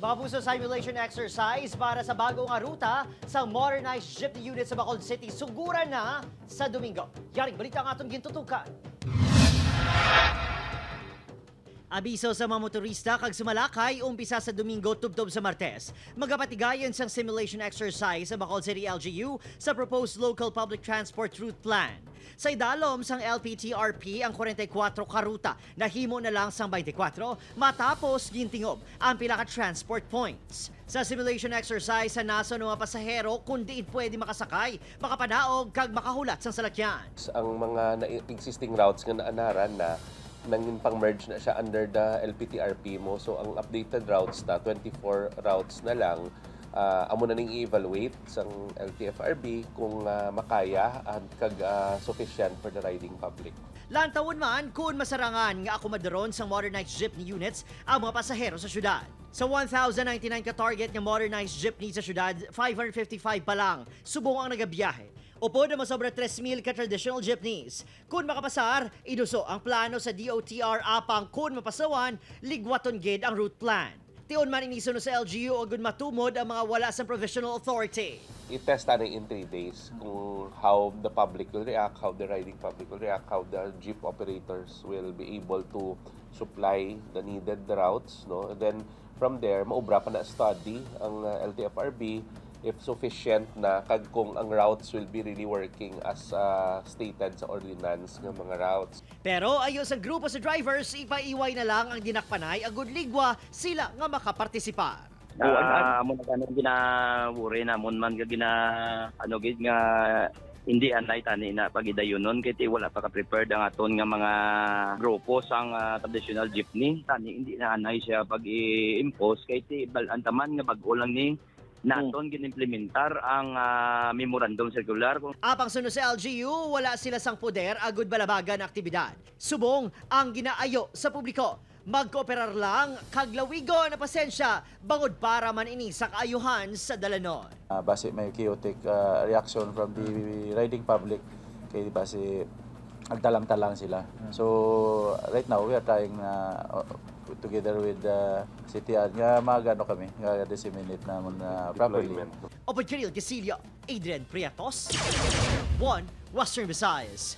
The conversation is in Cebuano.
Mga puso, simulation exercise para sa bagong ruta sa modernized jeepney unit sa Bacolod City suguran na sa Domingo. Yaring balita ang atong gintutukan. Abiso sa mga motorista kag sumalakay, umpisa sa Domingo tubtob sa Martes. Magapatigayon sang simulation exercise sa Bacolod City LGU sa proposed local public transport route plan. Sa idalom sang LPTRP ang 44 ka ruta, nahimo na lang sang 24 matapos gintingob ang pila ka transport points. Sa simulation exercise sa naso ng mga pasahero kung diin pwede makasakay, makapanaog kag makahulat sang salakyan. Ang mga existing routes nga naanaran na nangin pang-merge na siya under the LPTRP mo. So ang updated routes na 24 routes na lang. Amo na ning i-evaluate sang LTFRB kung makaya at kag sufficient for the riding public. Lantawon man kung masarangan nga akomodaron sang modernized jeepney units ang mga pasahero sa syudad. Sa 1,099 ka target nga modernized jeepney sa syudad, 555 pa lang subong ang nagabiyahe. Upod na masobra 3,000 ka traditional jeepneys. Kung makapasar, iduso ang plano sa DOTR apang kung mapasawan, ligwaton gid ang route plan. Tion man inisono sa LGU agud matumod ang mga wala sa provisional authority. I-test na in 3 days kung how the public will react, how the riding public will react, how the jeep operators will be able to supply the needed routes, no? And then from there, maubra pa na study ang LTFRB if sufficient na kag kung ang routes will be really working as stated sa ordinance ng mga routes. Pero ayon sa grupo sa drivers, ipaiway na lang ang dinakpanay agud ligwa sila nga makapartisipar. Amo na ganun ginawuri namon man nga gina ano gid nga hindi anay tani na pagidayunon kay ti wala pa ka prepared ang aton nga mga grupo sang traditional jeepney. Tani hindi na anay siya pag i-impose kay ti bal-an taman nga bag-o lang ni naton ginimplementar ang memorandum circular. Apang sunod sa LGU, wala sila sang poder agud balabagan ang aktibidad. Subong ang ginaayo sa publiko. Magkooperar lang kag lawigo na pasensya bangod para man ini sa kaayuhan sa dalanon. Base may chaotic reaction from the riding public kay base nagtalang-talang sila. So right now we are trying na together with the city nga magano kami nga disseminate namon na properly. Deployment. Upod Kiril Casilio, Adrian Prietos, 1 Western Visayas.